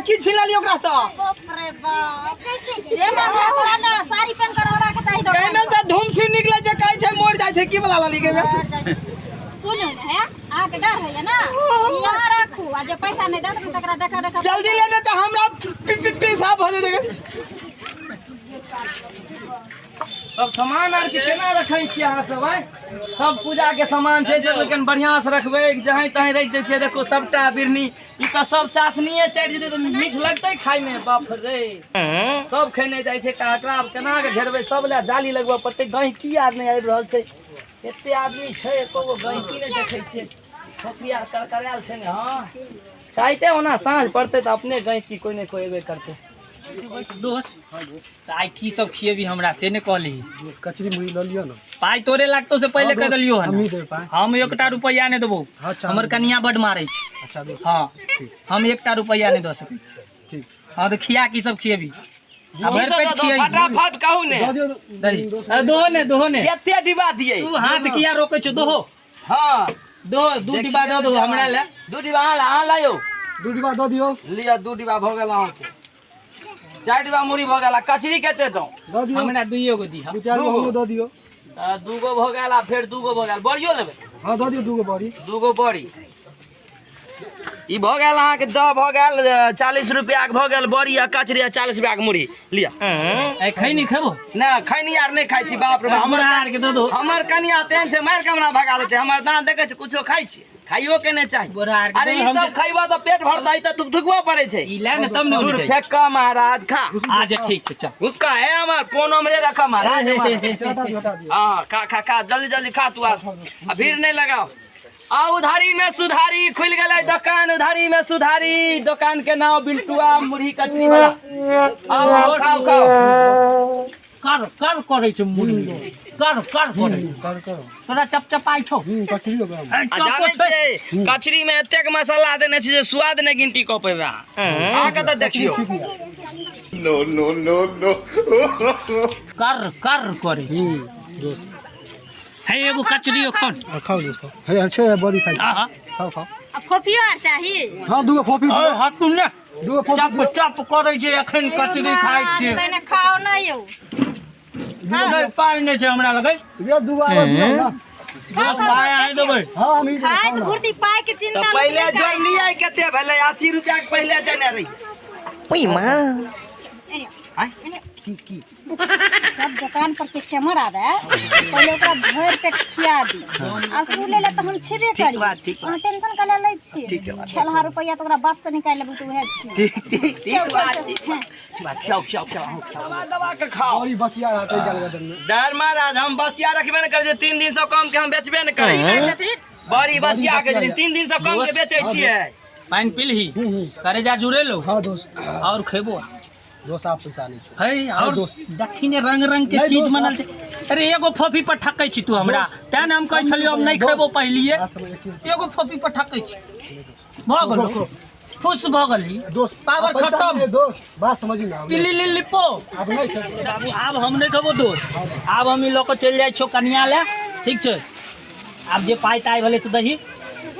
की छीन लेलियै ओकरा से? बाप रे बाप रे मामा, तोरा ना साड़ी पहन कर रहबाक चाही दोकान कहिमे से धूम सी निकले छै, कहै छै मरि जाइ छै। की वाला लाली के? सुनू ने, हे अहाँके डर होइए ने, यहाँ राखू आ जे पैसा नहि देत ने तकरा देखा देखा। जल्दी लेने तऽ हमरा पेशाब भऽ जेतै। सब सामान आर के केना रखै छियै अहाँ सब? आइ सब पूजा के सामान छै, सब लेकिन बढ़िआँ से रखबै, जहाँ तहाँ राखि दै छियै। देखो सबटा बिरनी, ई तऽ सब चाशनिये चढ़ि जेतै तऽ मीठ लगतै खायमे। बाप रे, सब खेने जाइ छै। एकरा आब केना के घेरबै? सब लए जाली लगबऽ पड़तै। गहिकी आर नहि आबि रहल छै। एते आदमी छै, एको गो गहिकी नहि देखै छियै। खोपड़ी आर करकरायल छै ने। हँ, चाहते ओना साँझ पड़तै तऽ अपने गहिकी कोइ ने कोइ एबे करतै। दोस्त, तऽ आइ की सब खिएबी हमरा से नहि कहली। दोस्त, कचरी मुरही लऽ लिअ ने। पाइ तोरे लागतो से पहिले हँ कह दोस्त, देलियो हन। हमही देबै पाइ। हम एकटा रुपैआ नहि देबौ। अच्छा। हमर कनिया बड मारै छै। अच्छा दोस्त। हँ। ठीक। हम एकटा रुपैआ नहि दऽ सकै छी। ठीक। हँ, तऽ खिया की सब खिएबी? आ भरि पेट खिएबी। फटाफट कहू ने। दऽ दियौ। दही दोहो ने, दोहो ने। कते डिब्बा दियै? तू हाथ किया रोकै छौ? दोहो। हँ, दो, दू डिब्बा दऽ दहो हमरा लए। दू डिब्बा अहाँ ला, अहाँ लायौ। दू डिब्बा दऽ दियौ। लिअ, दू डिब्बा भऽ गेल अहाँके। चारि डिब्बा मुरही भऽ गेल। आ कचरी कते दौ? दऽ दियौ। हमरा दुइयो गो दिहऽ। दू चारि गो हमरो दऽ दियौ। तऽ दूगो भऽ गेल आ फेर दूगो भऽ गेल। बड़ियो लेबै? हँ, दऽ दियौ दूगो बड़ी। दूगो बड़ी। ई भऽ गेल अहाँके दऽ भऽ गेल 40 रुपैआके भऽ गेल बड़ी आ कचरी आ 40 रुपैआके मुरही। लिअ। ए खैनी खेबो? नहि, खैनी आर नहि खाइ छी। बाप रे बाप, हमर बुढ़ा आरके दऽ दहो। हमर कनिया तेहन छै, मारि के हमरा भगा देतै। हमर दाँत देखै छै? कुछो खाइ छी? खाइयो के नहि चाही। बुढ़ा आरके अरे दऽ ई हम सब खैबऽ तऽ पेट भरतै तऽ थुकथुकबो पड़ै छै। ई ले ने तब ने दूर उड़ जाइ। फेक कऽ महाराज, खा। अच्छा ठीक छै, चल। घुसका है हमर फोन हमरे रख महाराज हमर। हटा दियौ, हटा दियौ। हाँ, खा खा खा, जल्दी जल्दी खा तू। आ आ भीड़ नहीं लगाओ। आ उधारी में सुधारी खुलि गेलै दोकान। उधारी में सुधारी दोकान के नाम बिल्टुआ मुरही कचरी वाला। आओ आओ, खाओ खाओ। कर कर करै छै मुरही, कर कर करै छै। कर कर। तोरा चपचपाइ छौ। कचरियो गरम। ए, आ चपो जानै छै। छियै, कचरी में एतेक मसाला देने छै जे स्वाद नहि गिनती कऽ पेबै अहाँ। खा के तऽ देखियौ। No, no, no, no. कर कर करै छै। दोस्त। हे, एगो कचरियो खाउ ने। आ, खाउ दोस्त, खाउ। हे छै, बड़ी खाइ। हाँ। खाउ खाउ। आ फोफियो आर चाही? हँ, दूगो फोफी। ओए, हाथ तू ने। दूगो फोफी। चप चप करै छै, एखन कचरी खाइ छियै। पहिने खाओ ने यौ। नहि, पाइ नहि छै हमरा लग। दियौ दूगो आरो दियौ ने। दोस्त, पाइ अहीं देबै। हँ, हम ही देबै, खाइत खाउ ने। घुरती पाइ के चिंता तऽ नहि पहिले करै। जोड़लियै कते भेलै? 80 रुपया के पहिले देने रही। आँय? सब दुकान पर कस्टमर आवे, पहिले ओकरा भरि पेट खिया दी आ सुले ले तऽ हम छेबे करी। बात, ठीक। अहाँ टेंशन कऽ लै छी? खेलहा रुपैआ तऽ ओकरा बाप से निकालि लेबै तऽ उएह छी। ठीक ठीक ठीक बात, ठीक बात, ठीक बात। खियाओ खियाओ खियाओ, अहूँ खियाओ, दबा दबा के खाओ। बड़ी बसिया रहतै जल गदन में। दर महाराज, हम बसिया रखबे ने करै छियै। 3 दिन से कम के हम बेचबे ने करै छियै। बड़ी बसिया के 3 दिन से कम के बेचै छियै। पानि पीलही? करेजा जुड़ेलो? हँ दोस्त। और खेबो? दोस्त, आब पैसा नहि छै। है और दोस्त। देखी ने, रंग रंग के नहीं चीज दोस्त, बनल छै। अरे, एगो फोफी पर ठकै छी तू हमरा, तें ने हम कहै छलियौ हम नहि खेबो पहिलिए। बात समझ की। एगो फोफी पर ठकै छी, भऽ गेलो, खुश भऽ गेली। दोस्त, पावर आब पैसा खत्म। नहि है, दोस्त, बात समझी ना। टिल्ली लिल्ली पो। आब नहि छै। बाबू, आब हम नहि खेबो दोस्त। आब हम ई लऽ कऽ चलि जाइ छियौ कनिया लए, ठीक छै? आब जे पाइ ताइ भेलै से दही।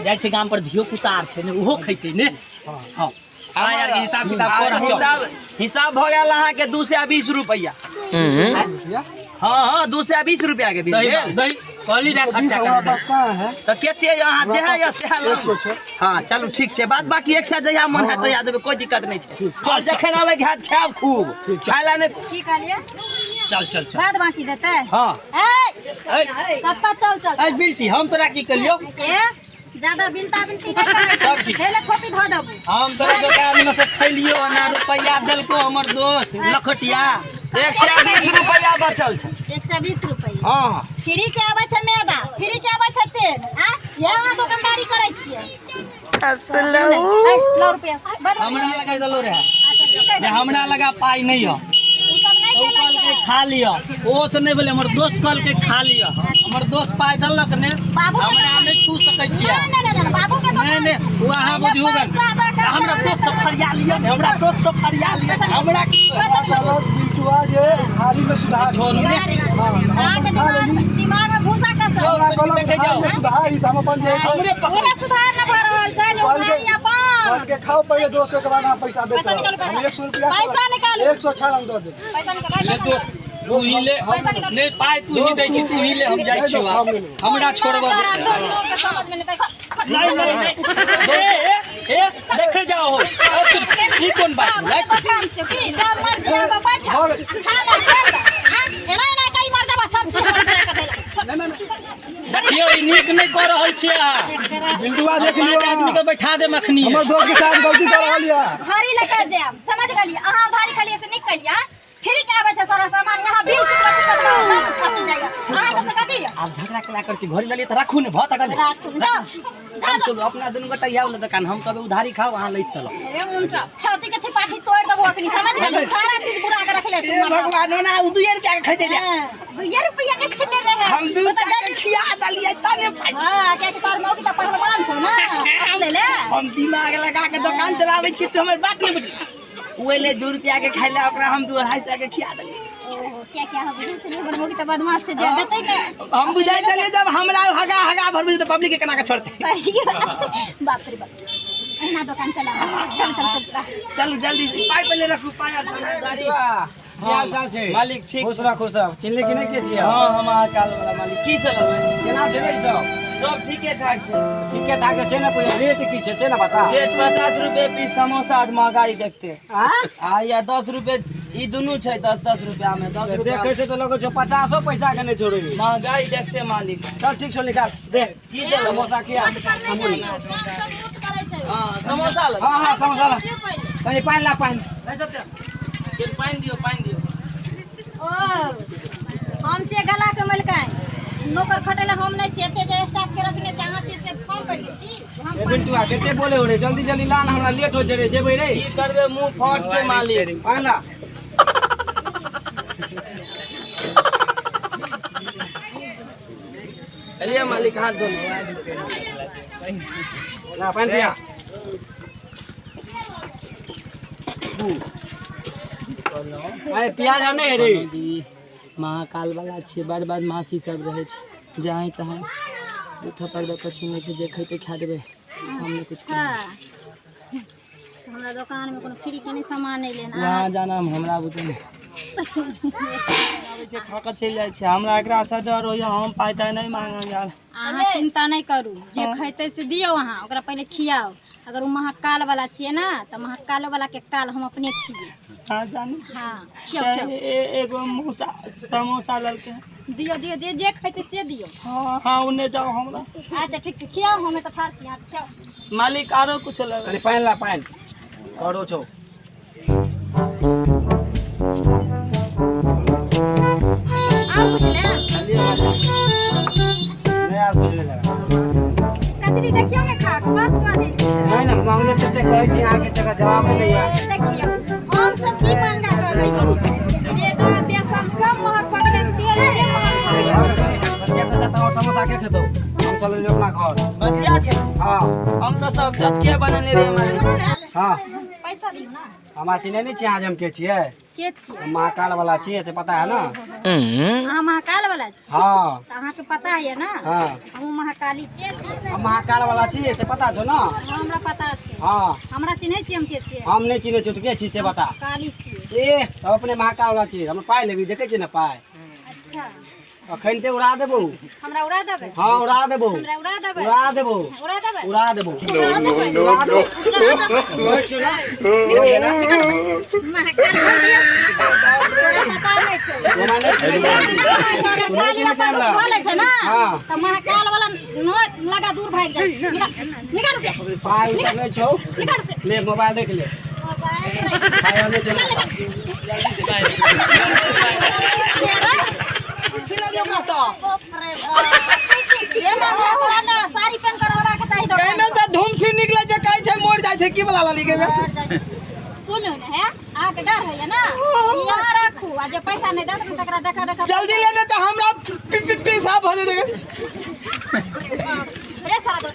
जाइ छै गाम पर, धियो पुता आर छै ने, ओहो खैतै ने। हँ, पाइ आरके हिसाब किताब कर, चल। हिसाब हिसाब भऽ गेल अहाँके 220 रुपैआ। हँ हँ, 220 रुपैआ के बिल दही भेल। दही कहली ना 20 खर्चा हमरा कर। पास कहाँ है? तऽ कते अहाँ जेहे यऽ सएह 100 लाउ। छै। हँ, चलू ठीक छै। बात बाकी एक साथ जहिया मन हैत तहिया देबै, कोइ दिक्कत नहि छै। चल, जखन आबै के हैत खायब खूब, खाय लए नहि। की कहलियै? चल चल चल। बाद बाकी देतै? हँ। ए, ए, कतऽ? चल चल। ए बिल्टी, हम तोरा की कहलियौ? ए, ज्यादा बिलता बिलती नहि करै। तब की? हेले खोपी धऽ देबू। हम तोरा दोकान में से खैलियो ना रुपैआ देलको हमर दोस्त लखटिया। 120 रुपैआ बचल छै। 120 रुपैआ? हँ। फ्री के आबै छै मैदा, फ्री के आबै छै तेल। आ ये अहाँ दोकानदारी करै छियै? ए, लौ रुपैआ बड़। हमरा लगा देलो रहे। अच्छा, ठीक है। जे हमरा लगा पाइ नहीं है। उ सब नहि ओ चलै कहलकै छै। खा लिअ, ओहो से नहि भेलै। हमर दोस्त कहलकै खा लिअ, हमर दोस्त पाइ देलक ने। बाबू के हमरा नहि छू सकै छियै। नहि नहि नहि, बाबू के दोकान नहि नहि, छै। ओ अहाँ पहिले बुझू पैसा दऽ कऽ हमरा जाउ, दोस्त से फरिया लिअ ने, हमरा दोस्त से फरिया लिअ ने, हमरा की पैसा दियौ। बिटुआ जे थाली में सुधार अहाँके दिमाग में भूसा कसल हमरा कहलक में सुधारी त हम अपन जे हमरे पकड़ पूरा सुधार न भऽ रहल छै जे उधारी अपन के खाओ पहिले 200 के बाद अहाँ पैसा दे पैसा निकालू, पैसा। 100 रुपया पैसा निकालू। 106 हम दऽ देब पैसा निकाल ले दोस्त तू ही ले नहीं पाई तू ही दै छी तू ही ले हम जाइ छी हमरा छोड़बा दे नहीं नहीं नहीं ए ए देखे जाओ हो ई कोन बात नहीं दुकान छै की जब मर्जी आबे बैठ खा ले एना एना कई मर देबा सब चीज बना के देला देखियो ई नीक नहीं कर रहल छी अहाँ बिंदुआ देख लियो पांच आदमी के बैठा दे मखनी हमर दोस्त के साथ गलती कर रहल या उधारी लेके जायब समझ गेलियै अहाँ उधारी खालिए से निकलिए फ्री के आबै छै सारा सामान यहाँ बिल चुकबै चुकबै जाइए अहाँ सबके कथी यऽ आब झगड़ा केला कर छी घड़ी ललिए त राखू ने भत अगल राखू जाओ चलू चलू अपना दुनू गोटा इएह वाला दुकान हम कहबै उधारी खाओ अहाँ लैत चलो रे मुनसा छाती के छिपाठी तोड़ देबो अखनी समझ गेली सारा चीज बुरा के रखले तू हे भगवान ओना उ 2 रुपया के खरीदे ले 2 रुपया के खरीदे रहे हम 2 रुपया के खिया देलियै तने पाइ हां क्या कि तोर मौकी त पहलवान छौ ना ले ले हम दिमाग लगा के दुकान चलाबै छी तू हमर बात नहीं बुझी ओ एलै 2 रुपया के खाइ ले ओकरा हम 2-2.5 के खिया देलियै ओहो क्या क्या हम बुझै छलियै हमर मौकी त बदमाश छै जे देतै ने हम बुझै छलियै जब हमरा हगा हगा भरबै तऽ पब्लिक के केना के छोड़तै सही बाप रे बाप एना दुकान चला चल चल चल चलू जल्दी पाइ पहिले रखू पाइ आर हाल चाल छै मालिक ठीक खुश रह खुश रह चिन्हले कि नहि के छियै हां हम महाकाल वाला मालिक की सब लेबै केना छै ने ई सब सब ठीके ठाक छै ठीके ठाक छै ने पहिले रेट की छै से ने बता रेट 50 रुपए पीस समोसा आज महंगाई देखते आ आ या 10 रुपए ई दुनू छै 10-10 रुपया में 10 रुपया देखै से तऽ लगै छौ 50 पैसा के नहि छोड़े महंगाई देखते मालिक चल ठीक छौ निकाल दे की सब समोसा किया हां समोसा ले हां हां समोसा ला कनि पानि ला पानि के पानि दियो पानि दियो ओ हम से गला के मलकाय नौकर खटेला हम नहीं छियै एते जे स्टाफ के रखने छै अहाँ चीज से कम पड़ि गेल की हम ए बिंटुआ कते बोले हो रे जल्दी जल्दी ला ना हमरा लेट हो छै रे जेबै रे की करबे मुंह फट छै मालिक पानि ला चलिए मालिक हाथ धो ला पानि पिया अरे प्याज आर नहि रे महाकाल वाला छियै बड़ बदमाशी सब रहै छै जहाँ तहाँ दू थप्पड़ दऽ कऽ छीनै छै जे खैतै खा देबै हम नहि कुछ हमरा दुकान में कोनो फ्री के नहीं सामान नहीं लेना वहाँ जाना हमरा बुते नहि आबै छै खा कऽ चलि जाइ छै हमरा एकरा से डर होइए हम पाइ ताइ नहि मांगब यार अहाँ चिंता नहीं करू जे खैतै से दियौ अहाँ ओकरा पहिले खियाओ अगर वो महाकाल वाला छियै ना तऽ महाकाल वाला के काल हम अपने छियै हाँ जानी हाँ खियाओ खियाओ एगो समोसा ललकै दियौ दियौ दियौ जे खैतै से दियौ हाँ हाँ ओने जाओ हमरा अच्छा ठीक छै खियाओ हमे तऽ ठाढ़ छी अहाँ खियाओ मालिक आरो कुछ लेबै कनि पानि ला पानि करो छौ आर कुछ ले नहि आर कुछ नहि लगा कचरी देखियौ ने खा के बड़ स्वादिष्ट छै नहि नहि मांगले तते कहै छी अहाँके तकर जवाब नहि यऽ देखियौ हम सब की महंगा करबै मैदा बेसन सब महग भऽ गेलै तेल से महग भऽ गेलै बसिया तऽ जतऽ और समोसा के खेतौ हम चलल अपना घर बसिया छै हाँ हम तऽ सब चटके बनेने रहियै मालिक सुनू ने हाँ पैसा दियौ ना हमरा चिन्है नहि छियै अहाँ जे हम के छियै के छियै हम महाकाल वाला छियै से पता है ना अहाँ महाकाल वाला छी हाँ तऽ अहाँके पता यऽ ना हाँ हमहूँ महाकाली छियै हम महाकाल वाला छियै से पता छौ ना हमरा पता छै हाँ हमरा चिन्है छियै हम के छियै हम नहि चिन्है छियौ तऽ के छी से बता काली छियै ए तब अपने महाकाल वाला छियै हम पाइ लेबी देखै छियै ने पाइ अच्छा अखन ते उड़ा देबौ हमरा उड़ा देबै हाँ उड़ा देबौ हमरा उड़ा देबै उड़ा देबौ उड़ा देबै उड़ा देबौ No, no, no, no. Mahakal भर दियौ तोरा पता नहि छौ काली अपन रूप धऽ लै छै ना हाँ। तऽ महाकाल वाला नोट लगा दूर भागि जाइ छै निकाल निकाल रुपया पाइ उतरनै छौ निकाल रुपया ले मोबाइल देख ले मोबाइल पाइ आनै छौ निकाल निकाल छीन लियौ ओकरा से बाप रे बाप। ये मामला तोरा ना साड़ी पहन कर रहबाक चाही दोकान कहिमे से धूम सी निकलै छै कहै छै मर जाइ छै की वाला लली के सुनू ने हे अहाँके डर होइए ना यहाँ राखू आ जे पैसा नहि देत ने तकरा देखा देखा जल्दी लेने तऽ हमरा पैसा भऽ जेतै रे सारा दो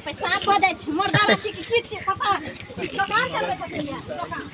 पैसा भऽ जाइ छै मर्दाना छी कि की छी पता नहि दोकान चलबै छथिन दोकान।